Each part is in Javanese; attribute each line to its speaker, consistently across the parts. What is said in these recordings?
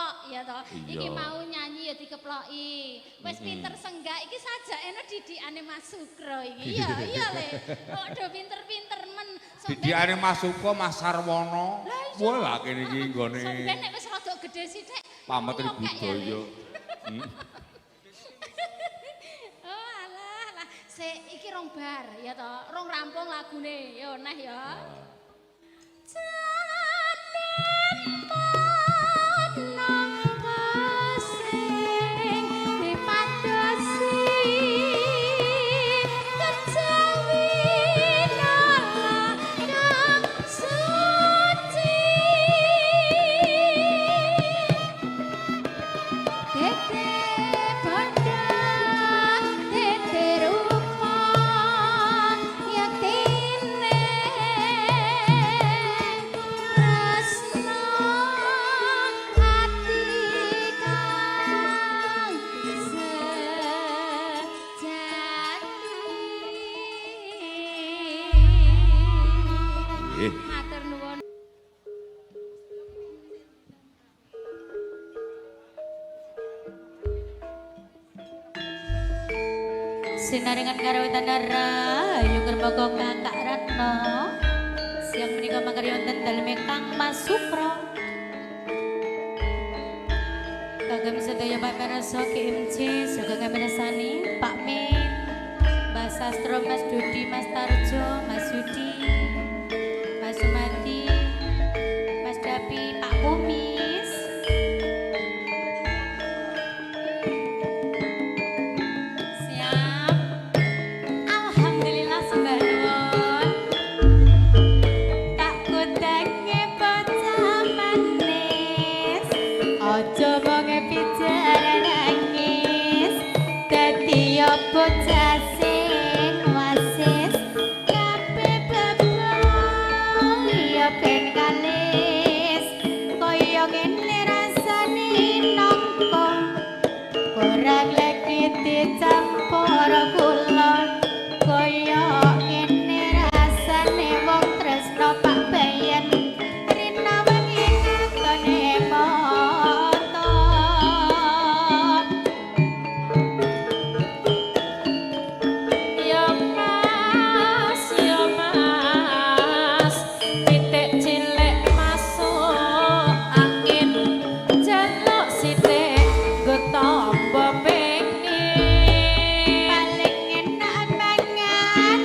Speaker 1: dikeplok ya toh. Iki mau nyanyi ya dikeploki. Wis pinter senggak iki sajakene didikane Mas Sukro iki. Iya, iya le. Kok do pinter-pinter men.
Speaker 2: Didikane Mas Sukro, Mas Sarwono. Wah, lah kene iki nggone.
Speaker 1: Sampeyan nek wis rada gedhe sithik
Speaker 2: pametri budaya.
Speaker 1: Oh alah alah. Sik iki rong bar ya toh, rong rampung lagune. Yo neh ya. Matur nuwun.
Speaker 3: Sinarengan karawitan rahayu ngrembaka Kakak Ratno. Siang menika makarya wonten daleme Kang Mas Sukro. Kagem sedaya pamirsa GMC saha kamirsani Pak Min, Mbah Sastro, Mas Dudi, Mas Tarjo, Mas Yudi, Mas Sumati, Mas Dapi, Pak Kumis. Siap. Alhamdulillah sembah nuwun. Tak kudange bocah manis, aja mung bicara nangis. Dadi yo bocah sing wasis, kabeh bebal ya ben kalis. Kaya ngene rasane nangka kurang lagi dicampur kula. Kaya ngene rasane wong tresno Pak Bayan, rina wengi katone mata.
Speaker 4: Ya Mas, ya Mas, pitik cilik masuk angin, jaluk sithik nggo tamba pengin.
Speaker 3: Paling enak mangan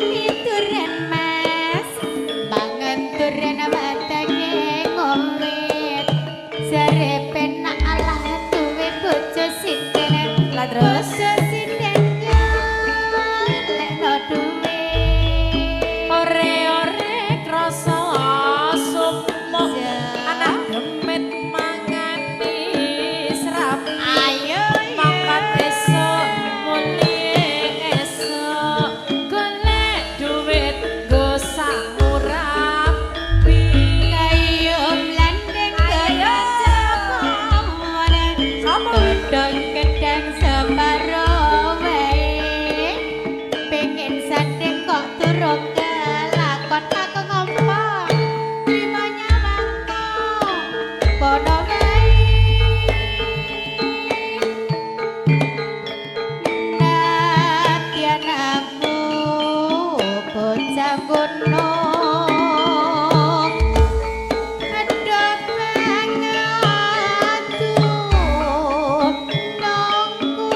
Speaker 3: duren Mas, mangan duren wetenge ngomit. Jare penak Allah duwe bojo sinden.
Speaker 4: Lah terus?
Speaker 3: Bojo sinden golekno duwe.
Speaker 4: Ore-ore krasa sumuk,
Speaker 3: Ya.
Speaker 4: anak demit mangani serabi.
Speaker 3: Ayo
Speaker 4: Mangkat esuk mulih esuk, golek duit nggo sangu rabi.
Speaker 3: Kayu mlanding godhong gedang separo wae. Pengen sanding kok durung kelakon, aku ngompo trimo nyawangku kono wae. Nadyan aku bocah gunung, Aduh pangatu nongku.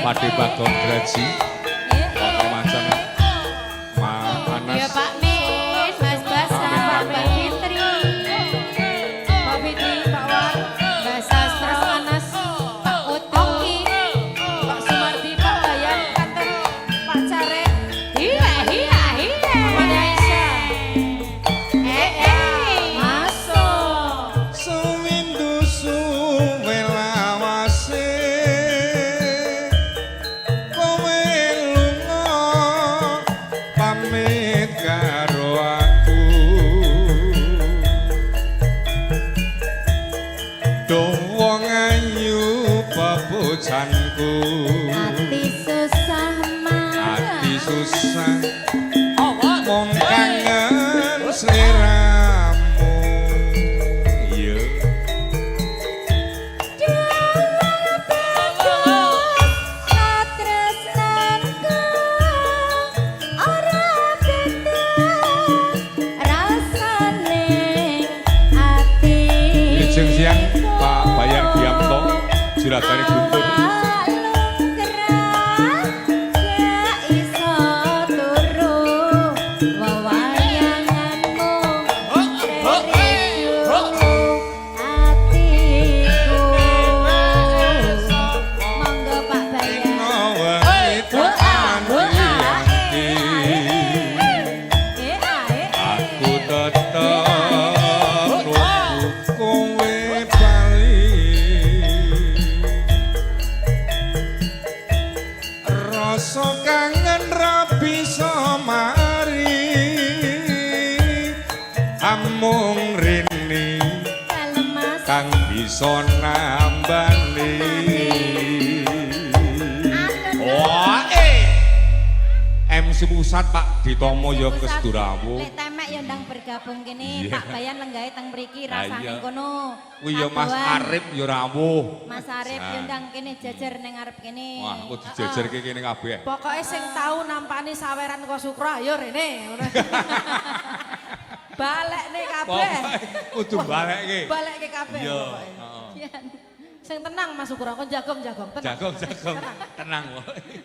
Speaker 2: Pati Bagong Graji. Wonten macam Ma Anas.
Speaker 3: Ya Pak Min, Mas Basa, Mbak Fitri,
Speaker 4: Pak Fitri, Pak War,
Speaker 3: Mbak Sastro,
Speaker 4: Mas Anas,
Speaker 3: Pak Utu.
Speaker 4: Oki, Pak Sumardi, Pak Bayan, Kanten, Pak Carek,
Speaker 3: Iya, iya, iya.
Speaker 4: Mama Aisyah.
Speaker 3: Eh, eh.
Speaker 4: Masuk.
Speaker 2: Suwindu suwe lawase kowe lunga pamit karo aku Duh wong ayu pepujanku
Speaker 3: Ati susah mas.
Speaker 2: Ati susah mung kangen sliramu. Iya.
Speaker 3: Katresnanku ora beda rasane ati.
Speaker 2: Wilujeng siang Pak Bayan Giamto, juragane Guntur.
Speaker 3: Awak lungkrah gak iso turu wewayanganmu rindu atiku. Monggo Pak Bayan.
Speaker 2: Dina wengi tak anti-anti.
Speaker 3: Eh, ah, eh, eh.
Speaker 2: Aku tetep nunggu kowe bali. Rasa kangen ra bisa mari. Amung rini
Speaker 3: Dalem Mas.
Speaker 2: kang bisa nambani. Wah, eh. MC Pusat Pak Ditomo ya Kesdurawu.
Speaker 3: Lek temek ya ndang bergabung kene,
Speaker 2: Iya.
Speaker 3: Pak Bayan lenggahe teng mriki
Speaker 2: Lah
Speaker 3: rasane
Speaker 2: iya.
Speaker 3: kono.
Speaker 2: Kuwi ya Mas
Speaker 3: Kadoan.
Speaker 2: Arif ya rawuh.
Speaker 3: Mas Arif ya ndang kene jejer ning ngarep kene.
Speaker 2: Wah, aku dijejerke kene kabeh.
Speaker 4: Pokoknya sing tau nampani saweran kok Sukro ayo rene. Ngono. Balekne kabeh.
Speaker 2: Pokoke kudu balekke.
Speaker 4: Balekke kabeh
Speaker 2: Iya,
Speaker 4: pokoke.
Speaker 2: heeh.
Speaker 4: Sing tenang Mas Sukro, kon jagong-jagong tenang.
Speaker 2: Jagong jagong tenang wae.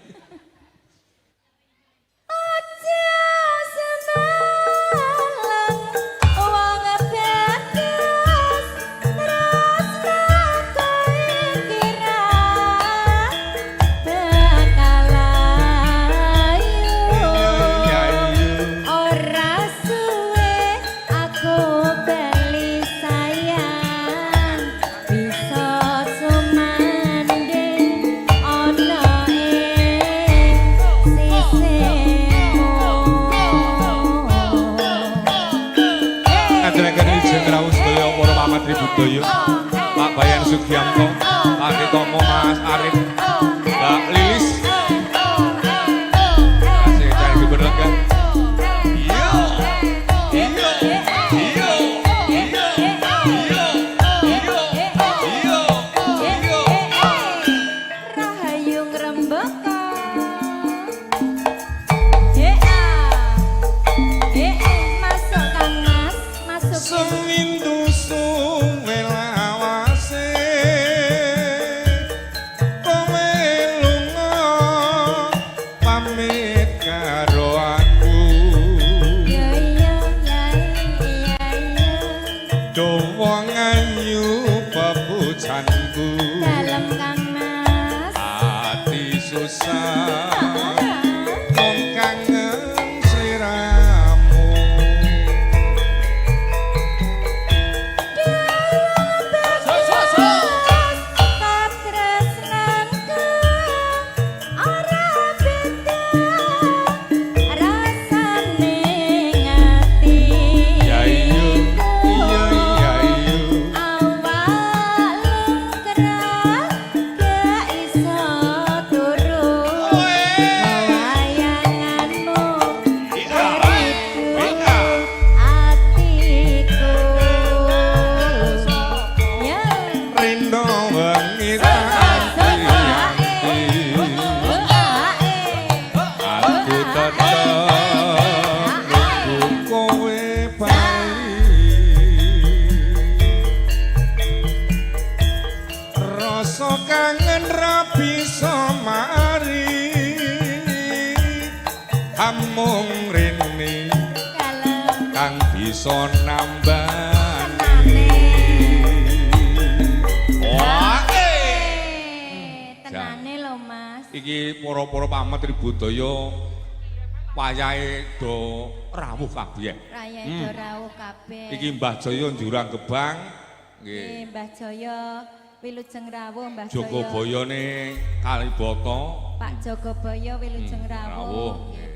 Speaker 3: Aja semalang wong bagus tresnaku kira bakal ayu.
Speaker 2: Iya, iya.
Speaker 3: Ora suwe aku bali sayang bisa sumanding ana ing sisihmu.
Speaker 2: Ngaturaken wilujeng rawuh sedaya para pamatri budaya. Pak Bayan Sugianto, Pak Ditomo, Mas Arif, Mbak Lilis. Kasih cari gubernur kan. Iya. Iya. Iya. Iya. Iya. Iya. Iya. Iya.
Speaker 3: Rahayu ngrembaka. Eh ah. Eh eh, masuk Kang Mas, masuk.
Speaker 2: Sewindu suwe lawase kowe lunga pamit karo aku.
Speaker 3: Ya iya ya iya iya.
Speaker 2: Duh wong ayu pepujanku.
Speaker 3: Dalem Kang Mas.
Speaker 2: Ati susah mung kangen sliramu.
Speaker 3: Katresnanku ora beda rasane ngati.
Speaker 2: Ya iya, iya iya iya.
Speaker 3: Awak lungkrah gak iso turu. Wayanganmu rindu atiku. Ya.
Speaker 2: Rindo wengi tak ati. Aku tetep nunggu kowe bali. Rasa kangen ra bisa mari. bisa nambani.
Speaker 3: Tenane.
Speaker 2: Wah,
Speaker 3: Tenane lho Mas.
Speaker 2: Iki para-para pamat Tribudaya wayahe do rawuh kabeh.
Speaker 3: Rayahe do rawuh kabeh.
Speaker 2: Iki Mbah Jaya njurang gebang.
Speaker 3: Nggih, Mbah Jaya wilujeng rawuh Mbah Jaya.
Speaker 2: Jogoboyone Kalibata.
Speaker 3: Pak Jogoboyo wilujeng rawuh.
Speaker 2: Rawuh. Nggih.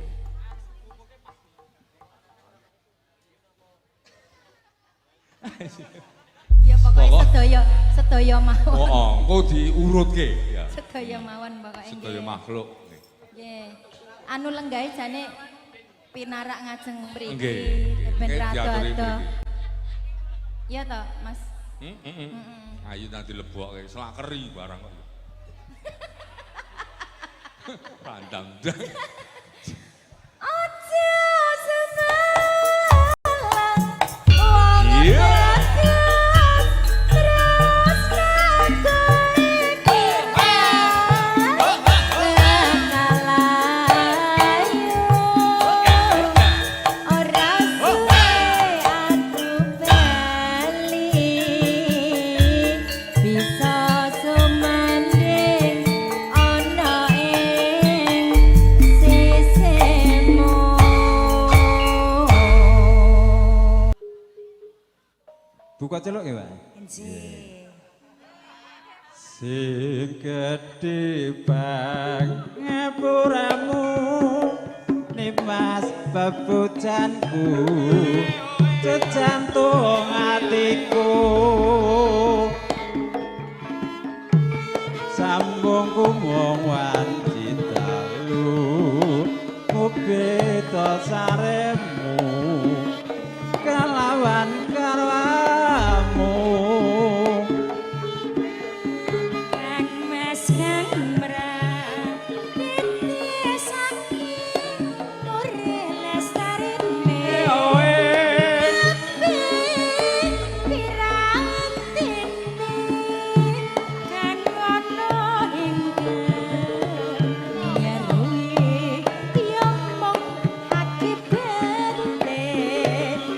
Speaker 3: Ya pokoke sedaya sedaya mawon.
Speaker 2: Heeh, engko diurutke ya.
Speaker 3: Sedaya mawon pokoke.
Speaker 2: Sedaya makhluk.
Speaker 3: Nggih. Anu lenggahe jane pinarak ngajeng mriki.
Speaker 2: Nggih.
Speaker 3: Ben
Speaker 2: Nggih,
Speaker 3: rada. Iya toh, Mas?
Speaker 2: Heeh. Ayo nanti dilebokke selak keri barang kok. Randang.
Speaker 3: Aja semelang wong
Speaker 2: Iya.
Speaker 5: Buka celuk ya, Pak?
Speaker 4: Nggih.
Speaker 5: Sing gedhe pangapuramu nimas bebujanku jejantung atiku sambung kumung wanci dalu mubeta saremu kalawan karwamu.
Speaker 3: Kang Mas Kang Mra saking nure lestarine pirantine kang ana ing nyaruwi mung akibate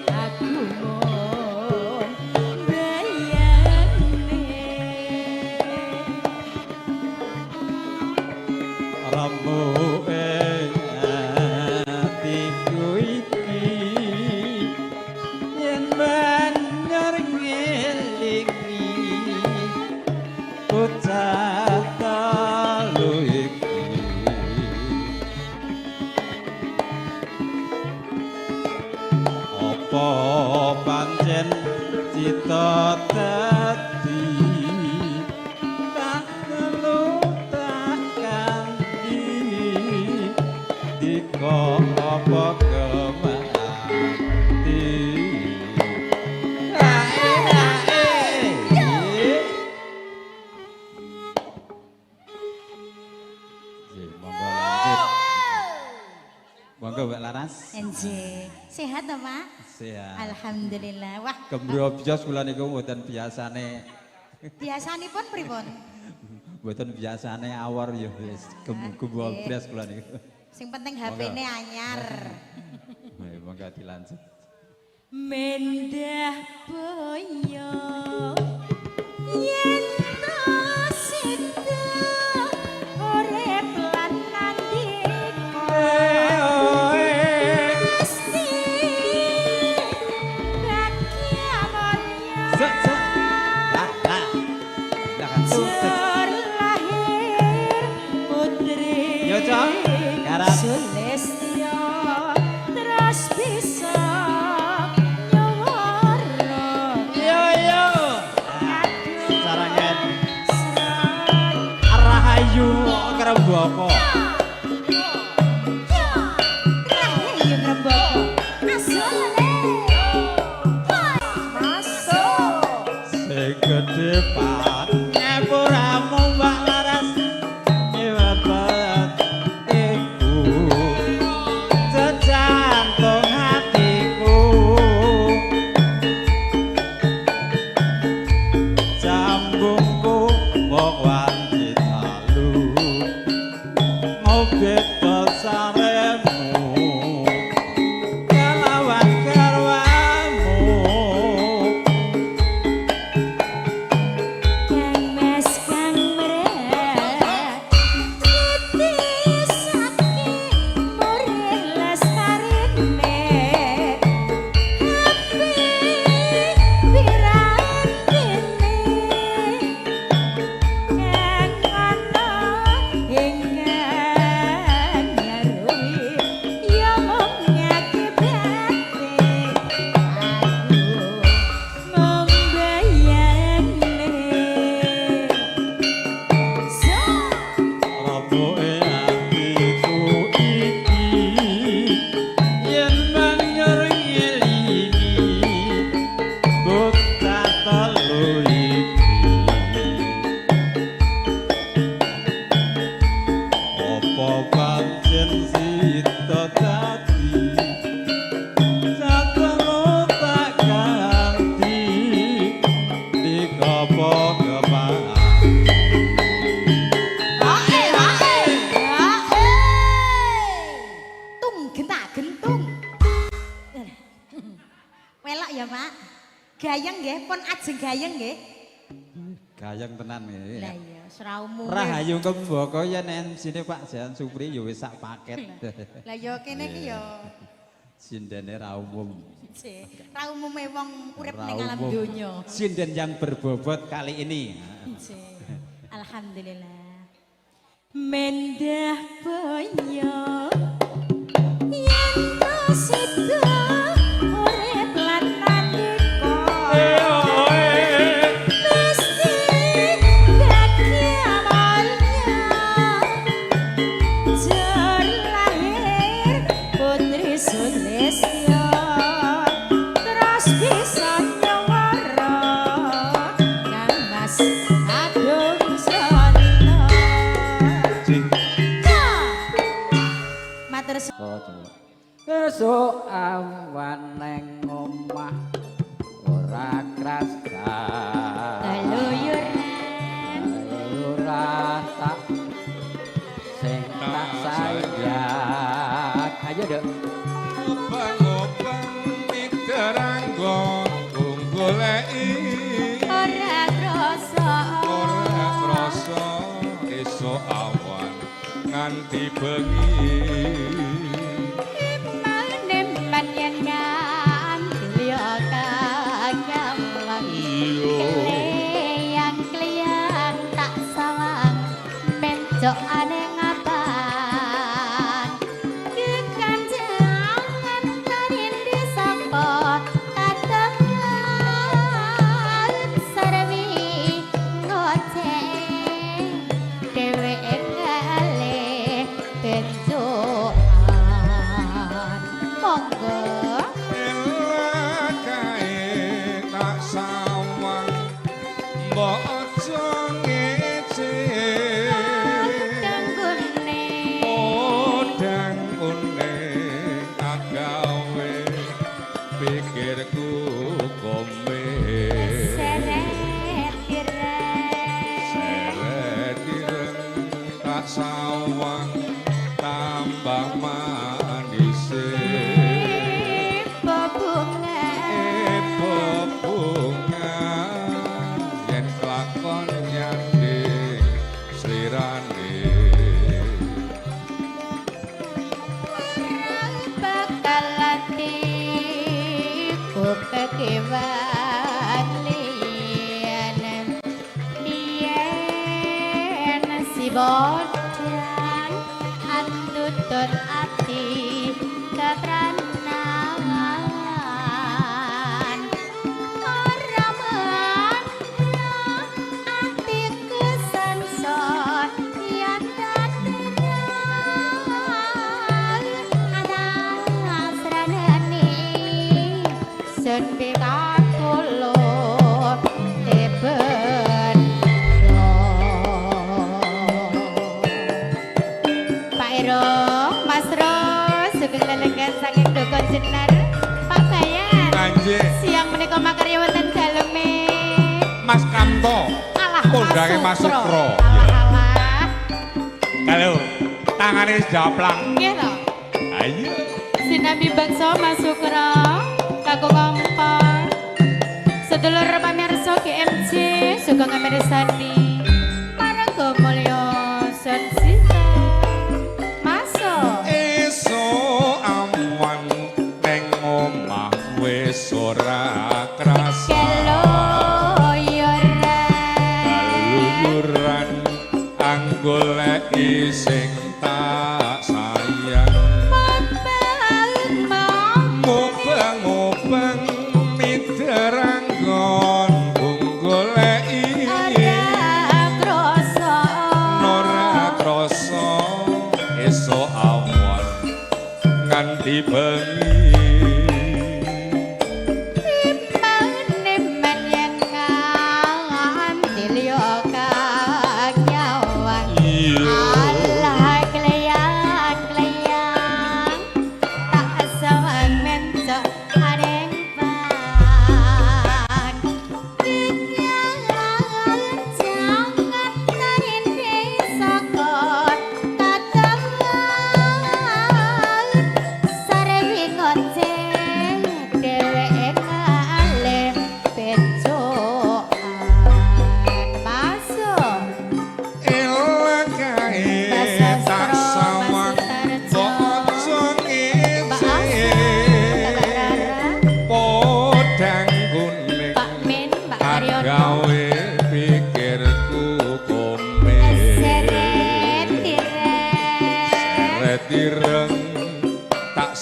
Speaker 3: aku mung bayangne.
Speaker 5: Rembuke atiku iki yen bener ngelingi bocah telu iki apa pancen cita dadi tak telu tak kanthi dika apa kemati. Ae, ae. Nggih, monggo lanjut. Monggo Mbak Laras.
Speaker 3: Enjih, sehat toh Pak?
Speaker 5: Sehat.
Speaker 3: Alhamdulillah. Wah,
Speaker 5: Gemrobyos kula niku mboten biasane,
Speaker 3: biasanipun pripun?
Speaker 5: mboten biasane awor ya wis gemrobyos kula niku.
Speaker 3: Sing penting HP-ne anyar.
Speaker 5: Nggih, monggo dilanjut.
Speaker 3: Mendah boyo yen to sida urip lan nandika mesti bagya mulya.
Speaker 5: Sek, sek. Lah, lah. Lah kan sukses.
Speaker 3: Jur lahir putri
Speaker 5: Yo, Cok. Garap.
Speaker 3: Sulistya terus bisa nyuwara.
Speaker 5: Yo yo.
Speaker 3: Aduh,
Speaker 5: Sarangan
Speaker 3: serai.
Speaker 5: Rahayu Kremboko.
Speaker 3: Rahayu Kremboko. Asale.
Speaker 4: Masuk.
Speaker 5: Sing gedhe pangapuramu Mbak Laras nyebet iku jejantung hatiku jambungku mung wanci dalu ngobet saremu kalawan karwamu.
Speaker 4: nggih, pun ajeng gayeng nggih.
Speaker 5: Gayeng tenan nggih.
Speaker 4: Lah iya, ora umume.
Speaker 5: Rahayu Kemboko yen MC-ne Pak Jan Supri ya wis sak paket.
Speaker 4: Lah ya kene iki ya
Speaker 5: Sindene ra umum.
Speaker 4: Ra umume wong urip
Speaker 5: Ra
Speaker 4: ning alam
Speaker 5: umum.
Speaker 4: donya.
Speaker 5: Sinden yang berbobot kali ini.
Speaker 4: Alhamdulillah. Mendah boyo yen to sida urip lan nalika mesti dadi amalnya jar lahir putri Sulistya terus bisa nyawara Kang Mas Agung Salila. Matur.
Speaker 6: Esuk awan neng omah ora krasa.
Speaker 3: Keluyuran.
Speaker 6: Ora tak sing tak sayang. Ayo, Dok.
Speaker 2: Obang-obang mideranggon goleki
Speaker 3: Ora krasa.
Speaker 2: Ora krasa esuk awan nganti bengi.
Speaker 3: Eman-eman yen nganti liya kanyawang.
Speaker 2: Iya.
Speaker 3: Kleyang-kleyang tak sawang mencokane ngapan. Kekanjangan tarinde sapa katengan sarwi ngoceh dheweke kalih benjokan. Monggo.
Speaker 2: Elakae tak sawang mbok aja ngece.
Speaker 3: Kang kuning.
Speaker 2: Podang kuning agawe pikirku kome.
Speaker 3: Seret ireng.
Speaker 2: Seret ireng tak sawang tambah manise.
Speaker 3: Bebunga.
Speaker 2: Bebunga yen kelakon nyanding slirane.
Speaker 3: Ora bakal atiku kekewan liyane. Biyen si bodang atutut ati kepranan. Ora mangga atiku sansaya tenang. Sun pikakulo teben. Pak Ero, Mas Ro, sugeng lelenggan saking Dukun Jenar. Pak Bayan.
Speaker 2: Kanjeng.
Speaker 3: Siang menika makarya wonten daleme.
Speaker 2: Mas Kamto.
Speaker 3: Alah,
Speaker 2: Kondange Mas Sukro.
Speaker 3: Alah, alah.
Speaker 2: Kalau tangane japlang.
Speaker 3: Nggih to.
Speaker 2: Ayo.
Speaker 3: Sinambi bakso Mas Sukro, kakung ngompor. Sedulur pamirsa GMC, sugeng ngamirsani. Paraga mulya sun sisa. Masuk.
Speaker 2: Esuk awan neng omah wis ora krasa.
Speaker 3: Keluyuran.
Speaker 2: Keluyuran anggoleki sing tak sayang. Mubeng-mubeng mideranggon goleki.
Speaker 3: Ora krasa.
Speaker 2: Ora krasa esuk awan nganti bengi.
Speaker 3: Eman-eman yen nganti liya kanyawang.
Speaker 2: Iya.
Speaker 3: Alah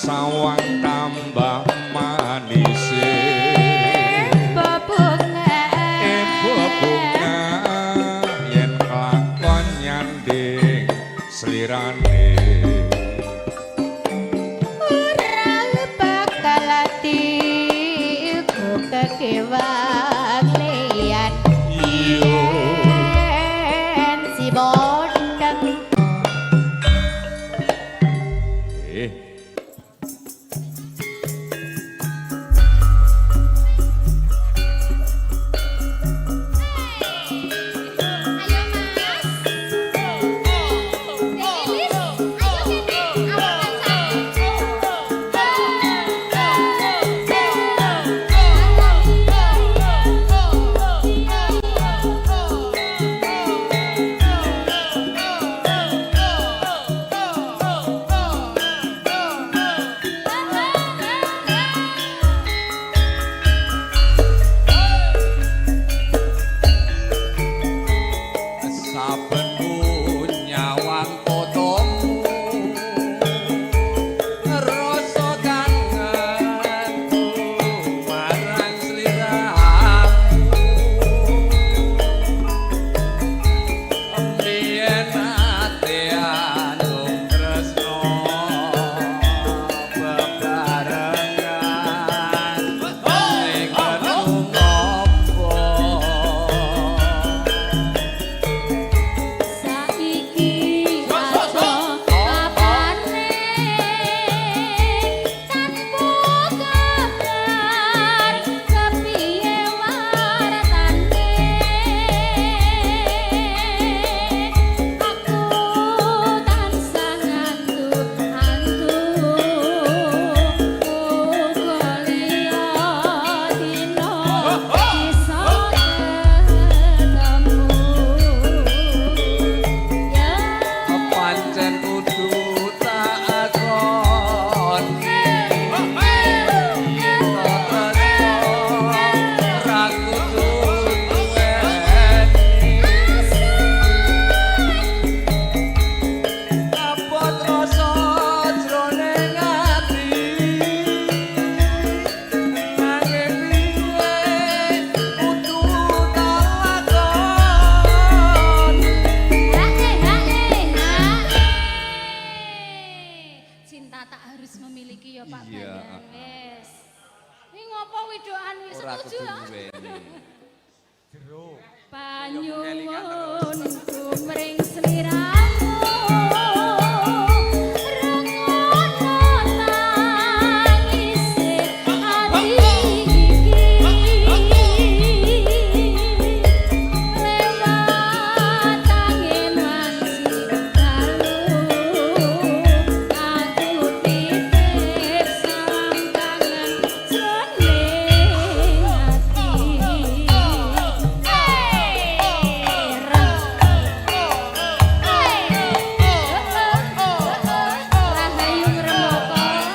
Speaker 2: sawang tambah manise.
Speaker 3: Bebunga.
Speaker 2: Bebunga yen kelakon nyanding slirane.
Speaker 3: Ora bakal atiku kekewang liyan.
Speaker 2: Iyo.
Speaker 3: Yen si bodeng.
Speaker 2: Eh.
Speaker 1: Ayo Mas. Dek Elis, ayo kene, awakan satu.
Speaker 6: Saben ku nyawang fotomu rasa kangenku marang sliramu. Biyen ate andung tresno bebarengan ning ngopo.
Speaker 1: Saiki aku apane tanpa kabar kepiye waratane, aku tansah ngantu-antu uga liya dina bisa ketemu ya.
Speaker 6: Pancen kudu tak akoni yen to tresno ra kudu duweni. Abot rasa jroning ati nanging piye kudu tak lakoni.
Speaker 1: Hae hae hae. Cinta tak harus memiliki ya Pak
Speaker 2: Iya.
Speaker 1: Bayan wis. Ini ngopo widokan wis
Speaker 6: Ora
Speaker 1: setuju
Speaker 6: kudu
Speaker 1: ah?
Speaker 6: duweni.
Speaker 1: Panyuwunku mring sliramu rungono tangise ati iki, lewat angin wanci dalu aku titip salam kangen jroning ati. Rahayu Ngrembaka.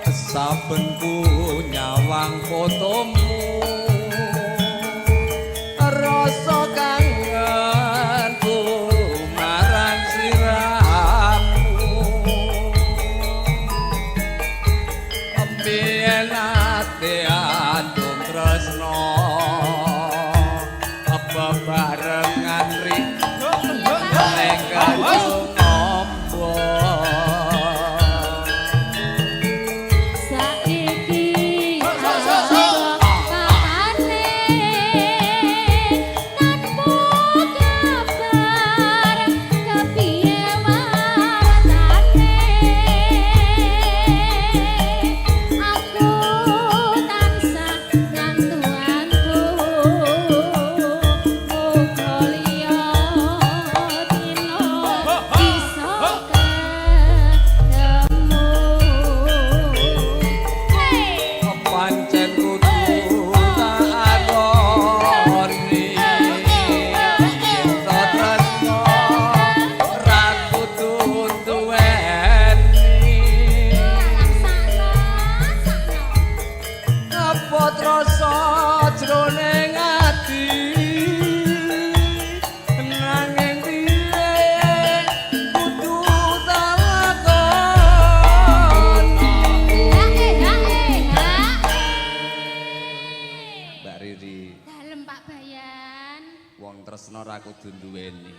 Speaker 6: Saben ku nyawang fotomu rasa kangenku marang sliramu. Biyen ate andung tresno bebarengan ri ning ngombo.
Speaker 1: Saiki aku
Speaker 6: kudu duweni.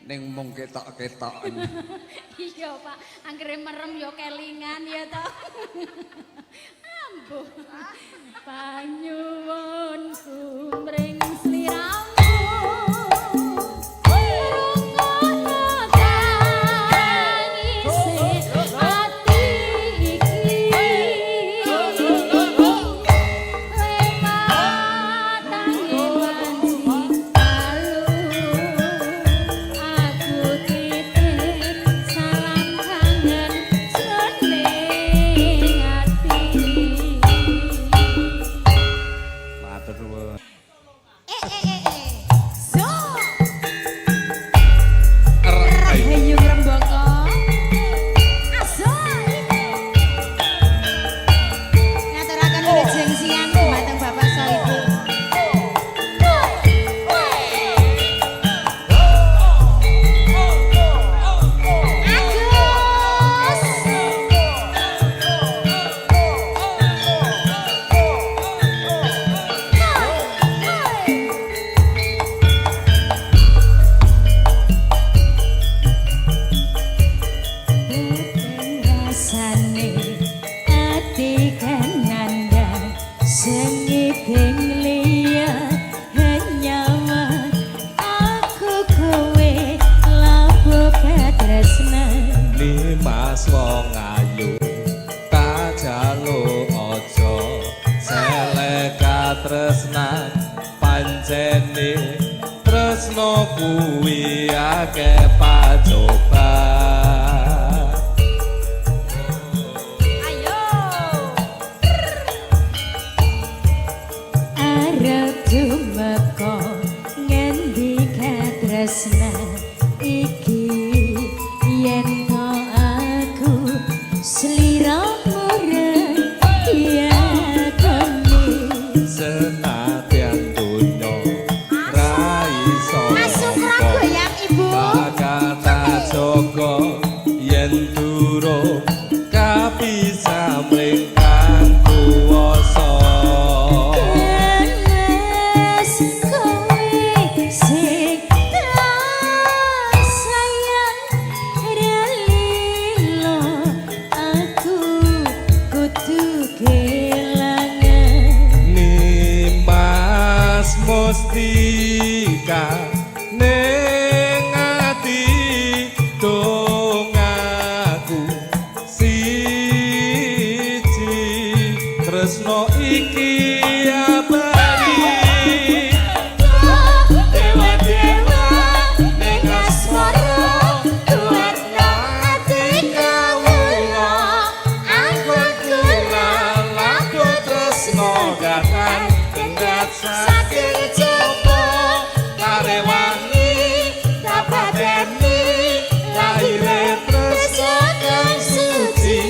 Speaker 6: Ning mung ketok-ketok.
Speaker 1: Iya, Pak. Anggere merem ya kelingan ya toh. Ambuh. Panyuwunku mring sliramu. Rungokno tangise ati iki. Lepatange wanci alu. Aku titip salam kangen jroning ati.
Speaker 5: Matur nuwun.
Speaker 4: Eh eh eh eh. So,
Speaker 2: Rahayu.
Speaker 4: Rahayu Rembaka. Asoy. Ngaturaken wilujeng siang dumateng Bapak saha Ibu. Agus.
Speaker 3: Rasane ati kanandang sengit ing liya nyawa aku kowe lapo katresnan.
Speaker 6: Nimas wong ayu tak jaluk aja selek katresnan pancene tresno kuwi akeh pacoban.
Speaker 4: Ayo.
Speaker 3: Arep tumeka ngendi katresnan iki yen to aku sliramu yakoni.
Speaker 6: Senadyan donya ra iso
Speaker 4: Mas Sukro goyang Ibu.
Speaker 6: Bakal tak jaga yen durung kapisah mring kang kuwasa.
Speaker 3: Mas kowe sing tak sayang ra lilo aku kudu kelangan.
Speaker 6: Nimas Mustika ning ati dongaku siji tresno iki abadi. Dewa-dewa ning asmara
Speaker 4: Kuatno ati kawula.
Speaker 6: Aku kula laku tresno gatan kendhat saking jaba karewangi kapateni lahire tresno kang suci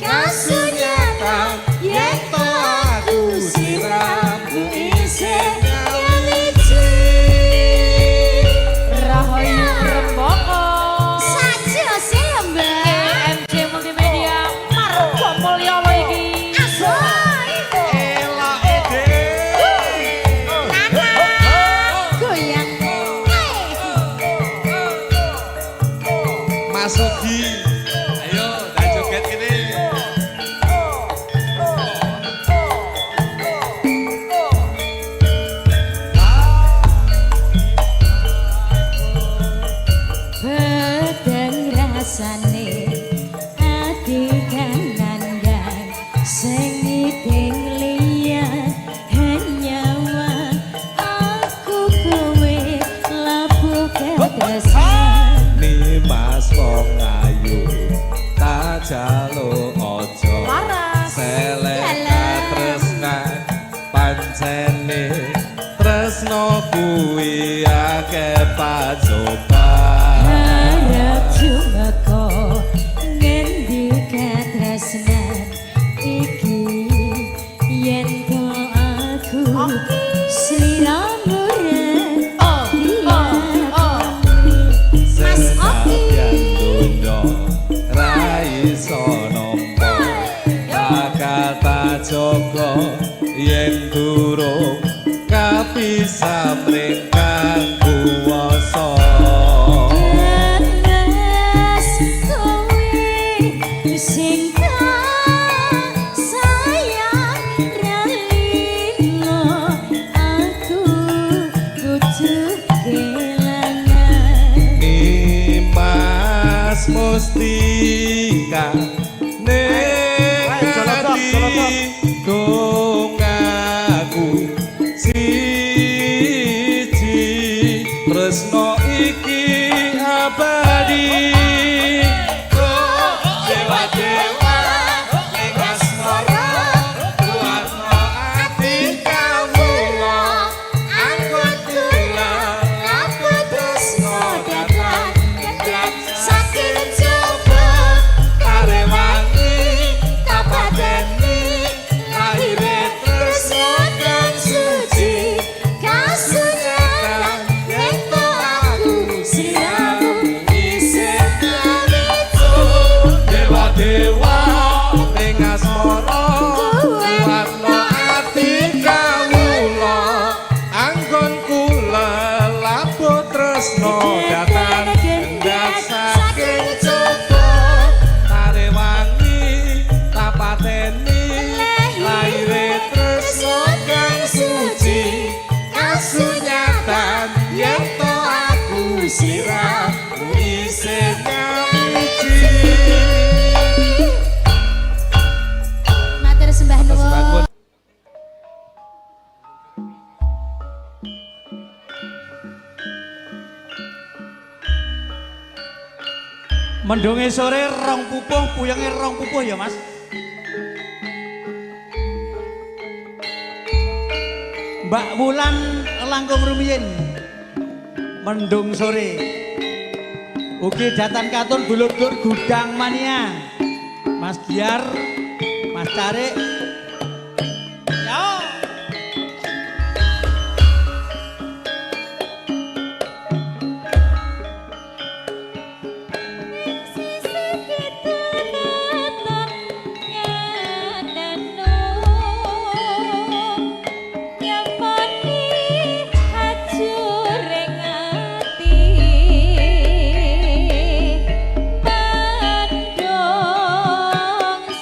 Speaker 6: kasunyatan yen to aku siramu isih nyawiji.
Speaker 4: Rahayu Rembaka.
Speaker 1: Saja sih ya, Mbak.
Speaker 4: GMC Multimedia Margo Mulya lho iki.
Speaker 1: Asoy.
Speaker 6: Elake dhewe.
Speaker 4: Nana goyang.
Speaker 6: Mas Ogi,
Speaker 2: Ayo, dah joget kene.
Speaker 3: Pedeng rasane ati kanandang sengit ing liya nyawa aku kowe lapo katresnan.
Speaker 6: Nimas wong ayu tak jaluk aja
Speaker 4: Laras.
Speaker 6: selek katresnan pancene tresno kuwi akeh pacoban.
Speaker 3: Harap tumeka ngendi katresnan iki yen to aku sliramu
Speaker 4: Oh, oh, oh.
Speaker 6: Mas Oki donya ra iso nampa bakal tak jaga yen durung kapisah mring kang Ika ning ati dongaku siji tresno iki abadi. Dewa dewa ing asmara kuatno ati kawula anggon kula
Speaker 1: Aku tresno datang kendhat saking jaba
Speaker 6: karewangi
Speaker 1: kapateni
Speaker 6: lahire
Speaker 1: tresno kang suci kasunyatan yen to aku sliramu isih nyawiji.
Speaker 6: Dewa dewa ing asmara kuatno ati kawula anggon kula labuh tresno datan kendhat saking
Speaker 1: jaba
Speaker 6: tarewangi tapateni lahire tresno kang suci kasunyatan yen to aku sliramu isih nyawiji.
Speaker 1: Matur sembah nuwun.
Speaker 5: Mendunge sore rong pupuh, puyenge rong pupuh ya, Mas. Mbak Wulan langkung rumiyin. Mendung sore. Ugi datan katun dulur-dulur gudang mania. Mas Giar, Mas Carik. Yo.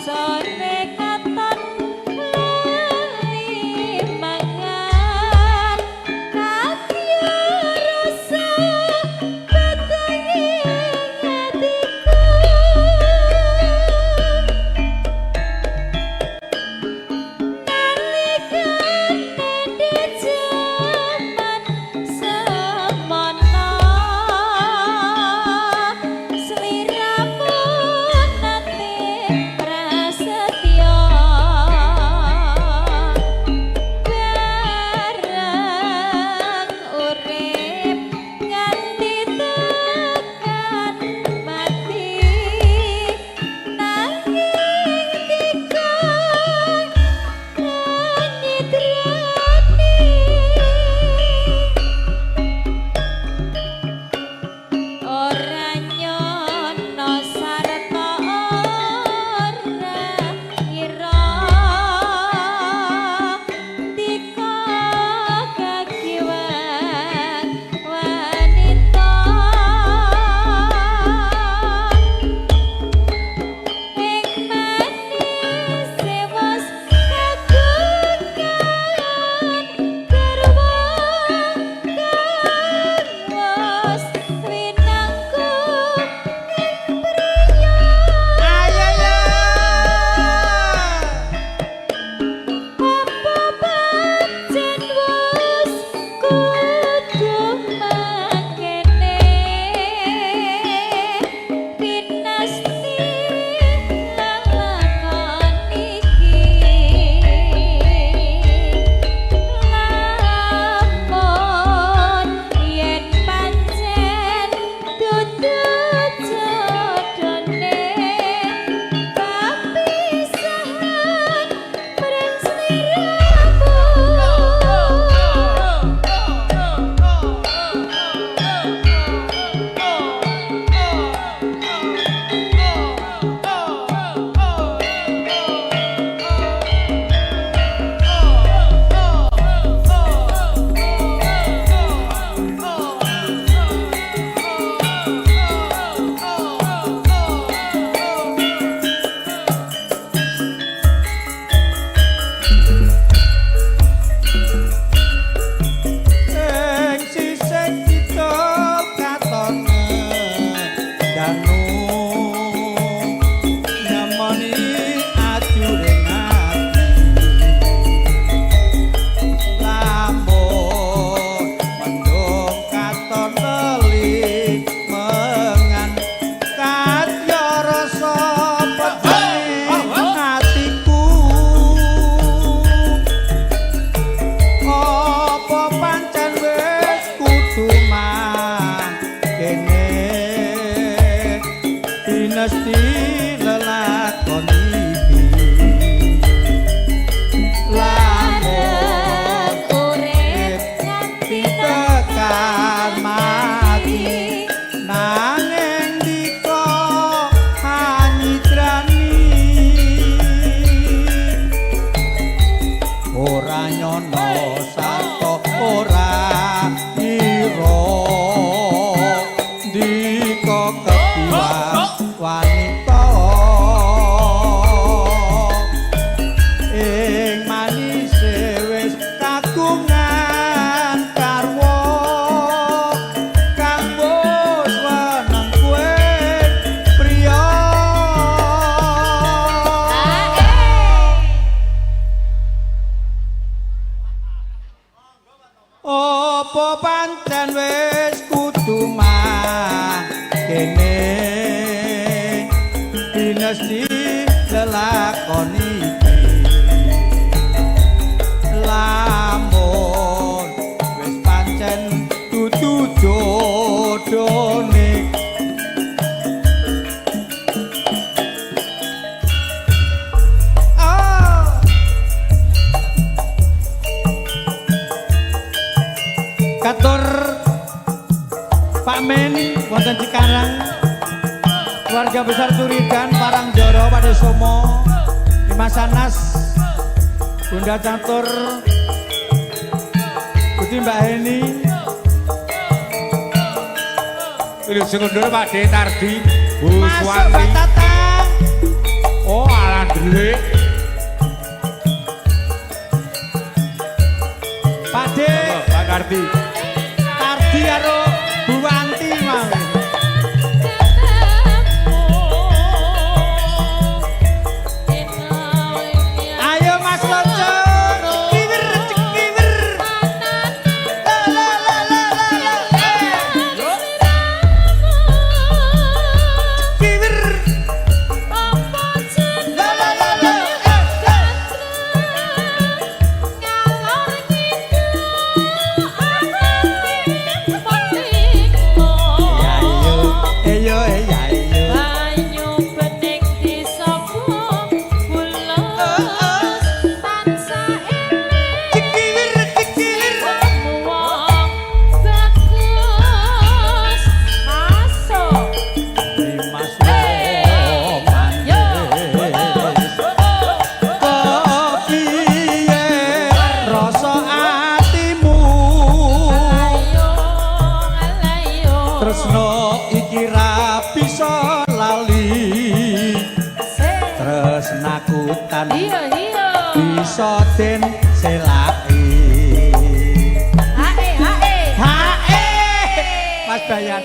Speaker 3: Sore katon
Speaker 5: Dinesti lelakon iki. Lamun wis pancen dudu jodone. Ah. Katur Pak Men wonten Cikarang, keluarga besar Turidan Parangjoro Padesomo, Dimas Anas, Bunda Catur, Putih Mbak Heni.
Speaker 2: Wilujeng undur Pak De Tardi, Bu
Speaker 5: Masuk
Speaker 2: Suwanti.
Speaker 5: Mbak Tata.
Speaker 2: Oh, alah delik.
Speaker 5: Pak De
Speaker 2: Pak Tardi.
Speaker 5: Tardi karo Bu Wanti mau. Ayo Mas Lonco, cekiwir cekiwir. La la la la la la. Cekiwir. La la la la. Ya iyo, iyo ya iyo.
Speaker 3: Banyu bening disopo bulus tansah eling
Speaker 5: Cekiwir cekiwir.
Speaker 3: wong bagus
Speaker 4: Masuk.
Speaker 5: Dimas wong manis. Kepiye rasa atimu?
Speaker 3: Ayo ayo.
Speaker 5: Tresno iki ra bisa lali. Tresnaku tan
Speaker 3: Iya iya.
Speaker 5: bisa den selaki.
Speaker 4: Hae hae.
Speaker 5: Hae. Mas Bayan,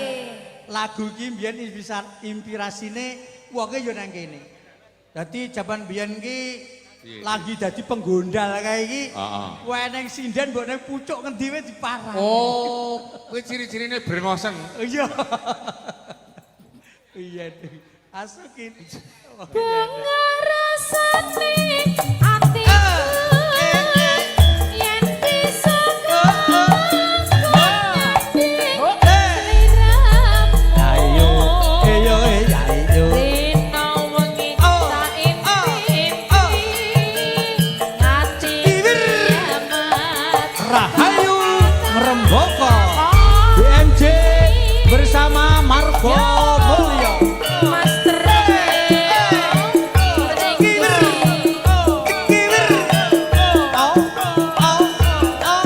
Speaker 5: lagu iki mbiyen bisa inspirasine wonge ya nang kene. Dadi jaman mbiyen ki lagi dadi penggondal kae iki.
Speaker 2: Heeh.
Speaker 5: Weneng sinden mbok nang pucuk ngendi wae diparani.
Speaker 2: Oh, kuwi ciri-cirine brengosen.
Speaker 5: Iya. Iya. Asukin.
Speaker 3: Bunga rasane atiku yen bisa sliramu.
Speaker 5: Ayo, ayo, ayo.
Speaker 3: Rino wengi tak impi-impi nganti kiamat.
Speaker 5: Rahayu Ngrembaka BMJ bersama Margo Mulyo.
Speaker 3: Mas
Speaker 5: Au, au, au,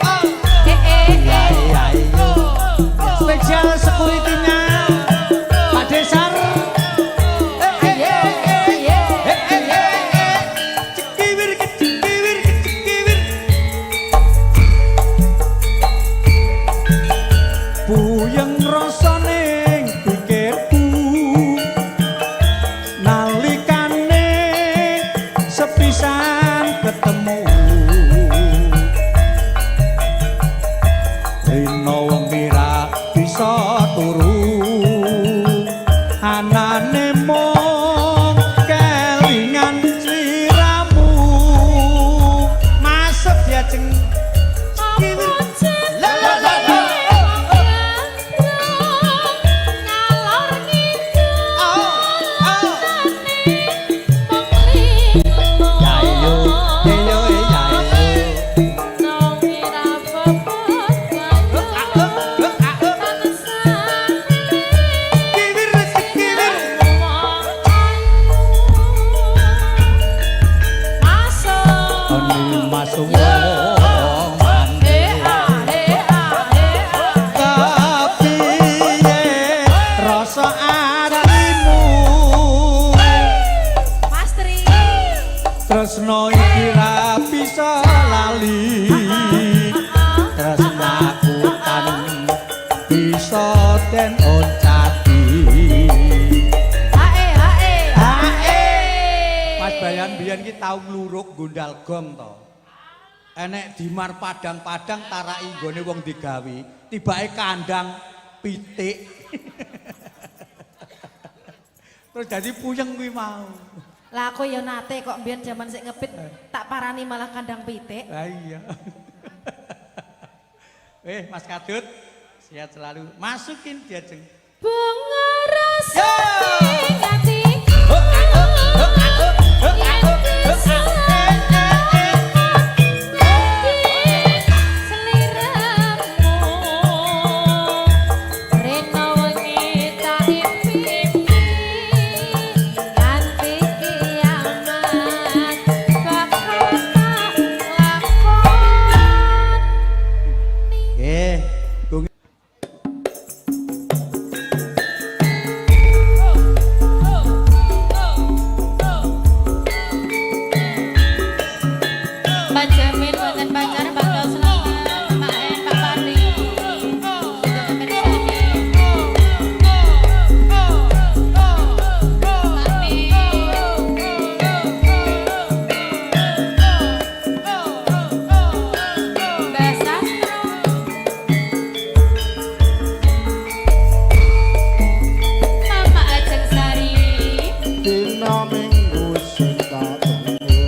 Speaker 5: au.
Speaker 4: Eh eh eh.
Speaker 5: Iya, iya. Spesial security-nya Pak Desar. Eh, eh, eh, eh. Eh, eh, eh, eh. Cekiwir, kecekiwir, kecekiwir. Puyeng rasa ning pikirku nalikane sepisan ketemu. Rino wengi ra bisa turu, anane mung kelingan sliramu. Masuk diajeng. La la la la.
Speaker 3: Ngalor ngidul
Speaker 5: Oh, oh.
Speaker 3: mung lilo.
Speaker 5: Ya iyo, iyo ya iyo. Kiwir kiwir.
Speaker 4: Masuk.
Speaker 5: Oni masuk wong manis.
Speaker 4: Eh ah eh ah eh ah.
Speaker 5: Kepiye rasa atimu?
Speaker 4: Mas Tri.
Speaker 5: Tresno iki ra bisa lali. Tresnaku tan bisa den oncati.
Speaker 4: Hae hae.
Speaker 5: Hae. Mas Bayan biyen ki tau ngluruk gondal gong to. Enek dimar padang-padang taraki nggone wong digawe, tibake kandang pitik. Terus dadi puyeng kuwi mau.
Speaker 4: Lah aku ya nate kok mbiyen jaman sik ngepit tak parani malah kandang pitik.
Speaker 5: Lah iya. Mas Kadut, sehat selalu. Masukin diajeng.
Speaker 3: Bunga rasa ing atiku. Yen seliramu rena wengi tak impi nganti kiamat bakal tak lakoni.
Speaker 5: Nggih. Gung.
Speaker 3: Pak Jamin wonten pacar Pak Tau Selamat, Pak En, Pak Pari. Sugeng mirsani. Pak Min. Mbak Sastro. Mama Ajeng Sari.
Speaker 7: Dina Minggu sing tak tunggu,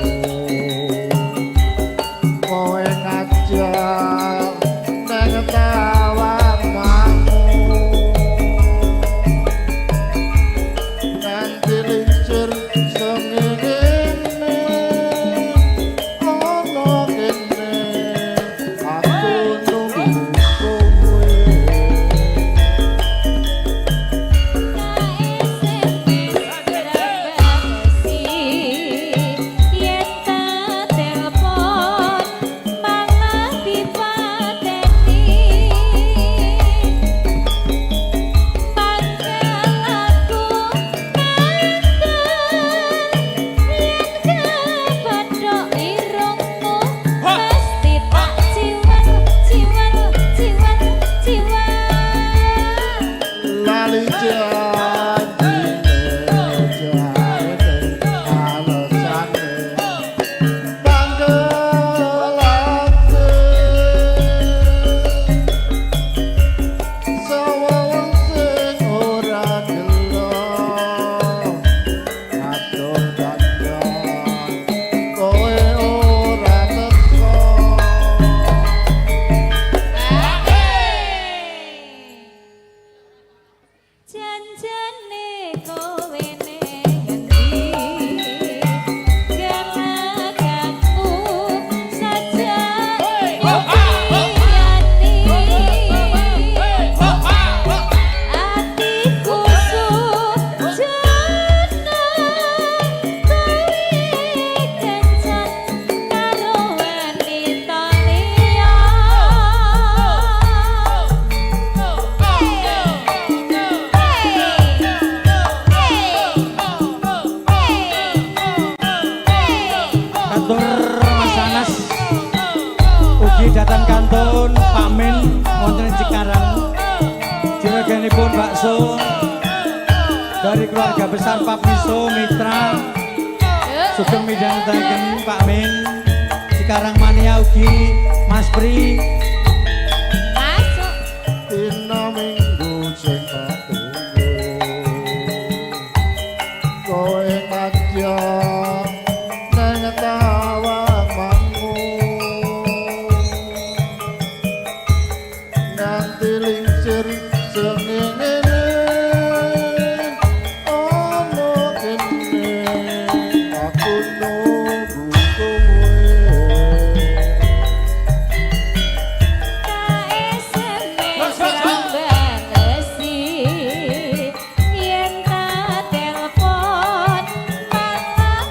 Speaker 7: kowe ngajak nang tawangmu, nganti lincir sengene ana kene aku nunggu kowe.
Speaker 3: Yen tak telepon malah dipateni. Mangkel aku mangkel yen kepethuk irungmu mesti tak ciwel ciwel ciwel ciwel.
Speaker 7: Lali janjine jarene alesane mangkelake sawang sing ora gelo adoh dandan kowe ora teko.
Speaker 3: Janjane kowe ning endi? Gelagakmu saja nyupiyani. Atiku sujana kowe kencan karo wanita liya.
Speaker 5: Kantor Mas Anas ugi datang kantun Pak Min wonten ing Cikarang. Juraganipun bakso dari keluarga besar Pak Miso Mitra sugeng midhangetaken Pak Min. Cikarang Mania ugi Mas Pri.
Speaker 3: Masuk.
Speaker 7: Dina Minggu sing tak tunggu, kowe ngajak nang tawangmu, nganti lincir sengene ana kene aku nunggu kowe.
Speaker 3: Yen tak telepon malah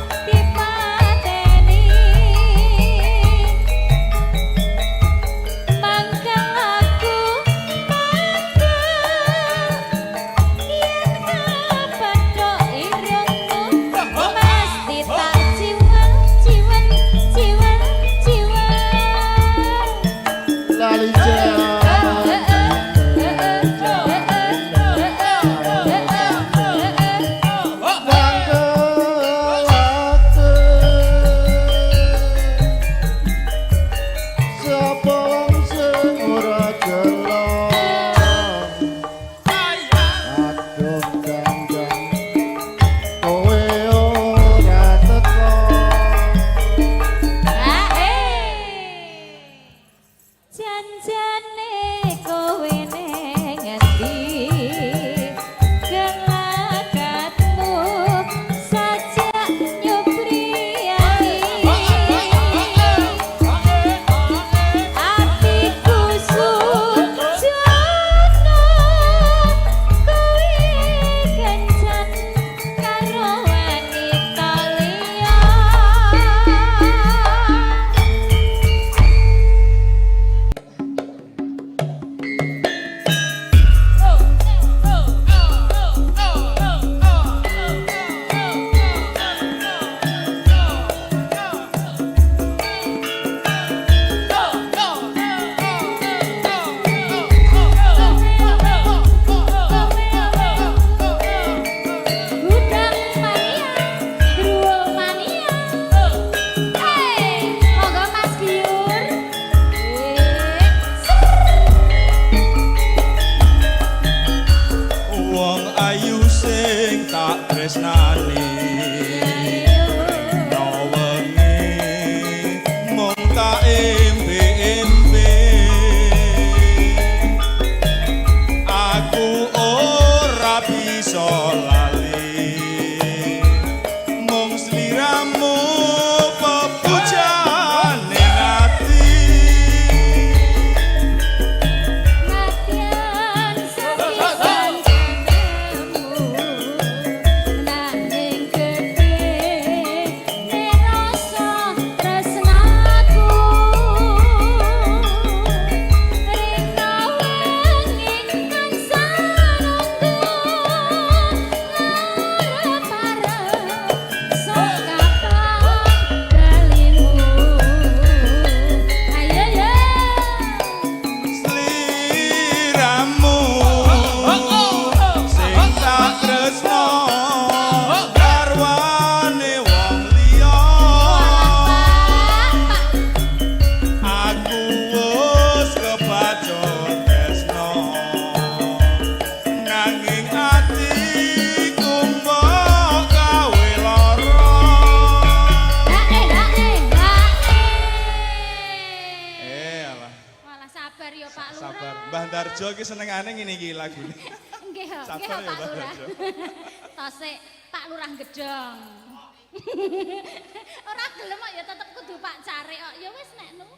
Speaker 6: Harjo iki senengane ngene iki lagune.
Speaker 1: Nggih, nggih
Speaker 6: Sabar ya,
Speaker 1: Pak
Speaker 6: Mbah
Speaker 1: Lurah.
Speaker 6: Harjo.
Speaker 1: Tosik Pak Lurah Gedong. Ora gelem kok ya tetep kudu Pak Carik kok. Ya wis nek nu.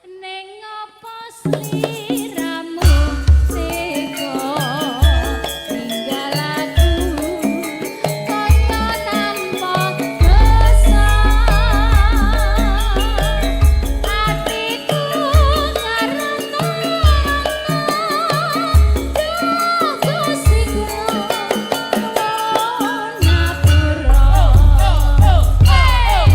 Speaker 1: Ning apa sliramu tega ninggal aku kaya tanpa dosa, atiku karena Gusti kula ngapura. Masuk.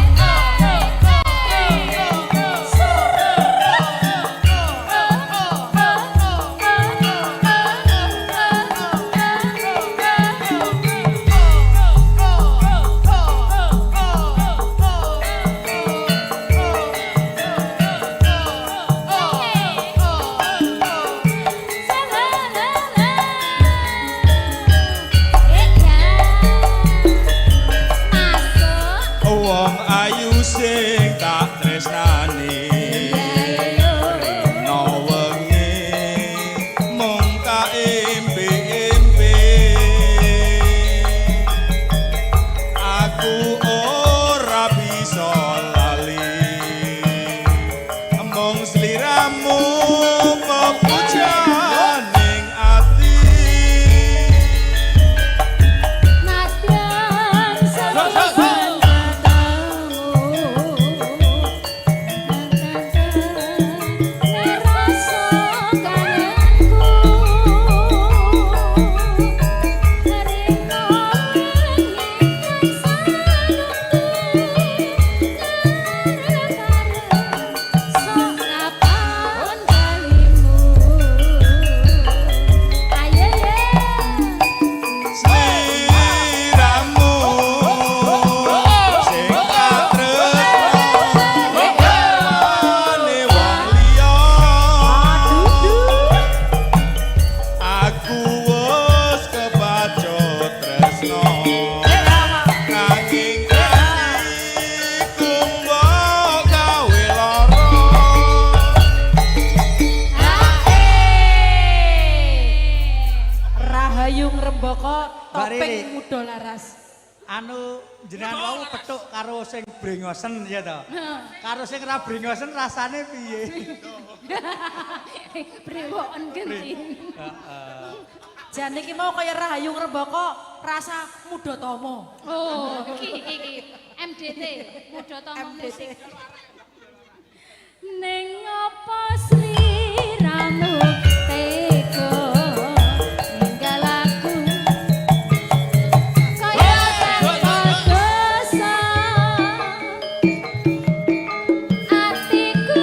Speaker 6: Wong ayu sing tak tresnani rino wengi mung tak impi-impi, aku ora bisa lali mung sliramu pepujaning ati.
Speaker 1: Nadyan sepisan ketemu, ngerasa kangenku, rino wengi tansah nunggu, ngarep-arep sok kapan balimu. Ayo ye.
Speaker 6: Sliramu sing tak tresnane wong liya, aku wis kebacut tresno nanging atiku mbok gawe lara.
Speaker 4: Rahayu Ngrembaka
Speaker 5: Mbak
Speaker 4: topeng
Speaker 5: Riri.
Speaker 4: muda laras.
Speaker 5: Anu jenengan wau petuk karo sing brengosen ya to. Karo sing ora brengosen rasane piye?
Speaker 1: Brewoken genti.
Speaker 4: Jan iki mau kaya Rahayu Ngrembaka rasa muda tomo.
Speaker 1: Oh, iki iki iki. MDT, Muda Tomo
Speaker 4: MDT.
Speaker 1: Musik. Ning apa sliramu tega ninggal aku kaya tanpa dosa, atiku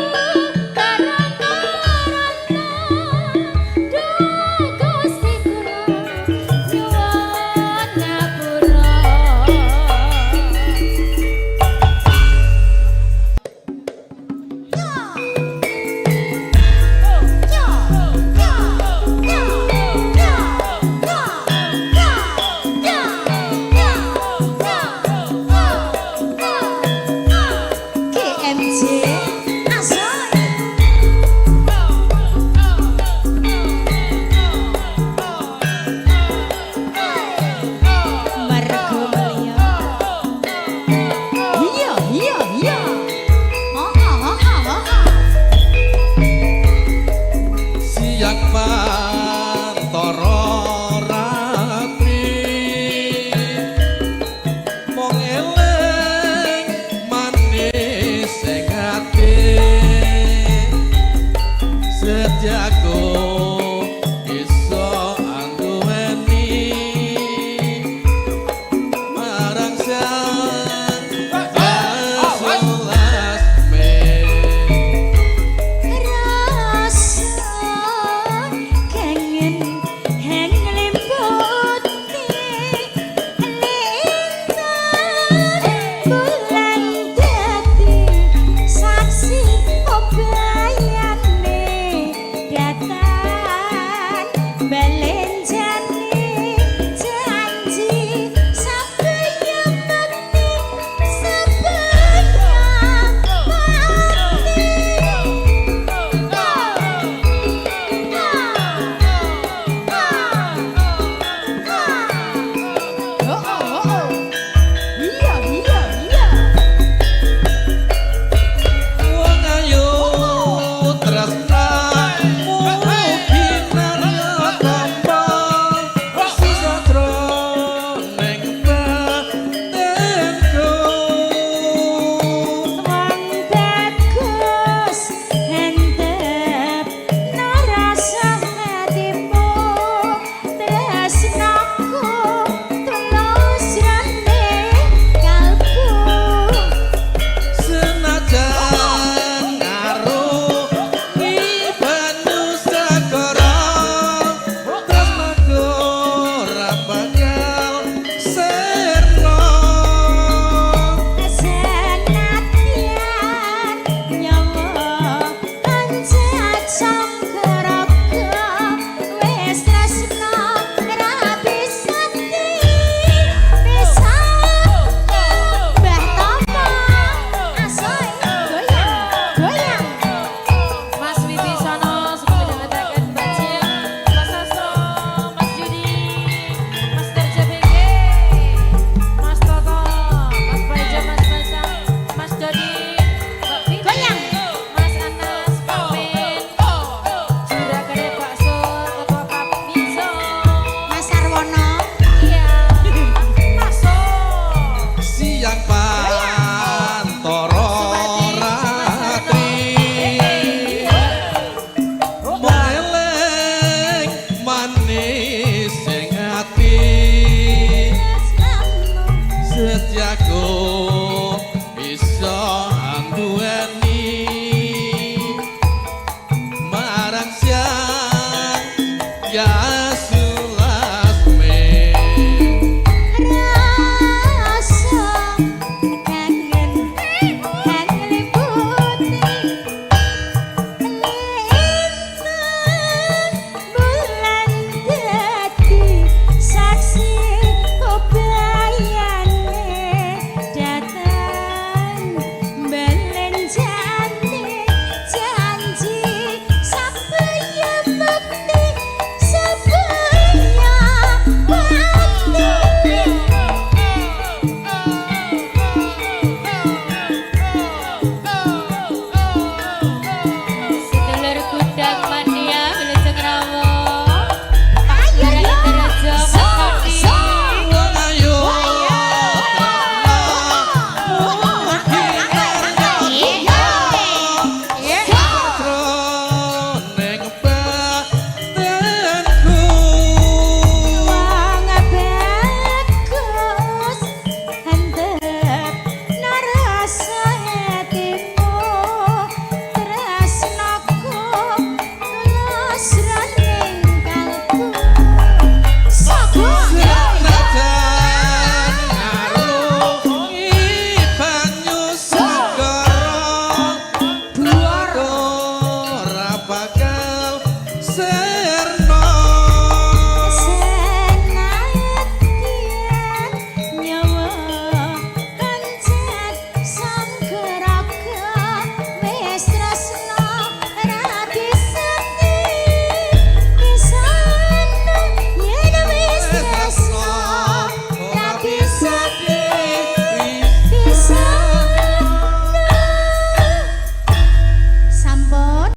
Speaker 1: karena duh Gusti kula nyuwun ngapura.
Speaker 2: Siang pantara ratri mung eling manis sing ati, setyaku.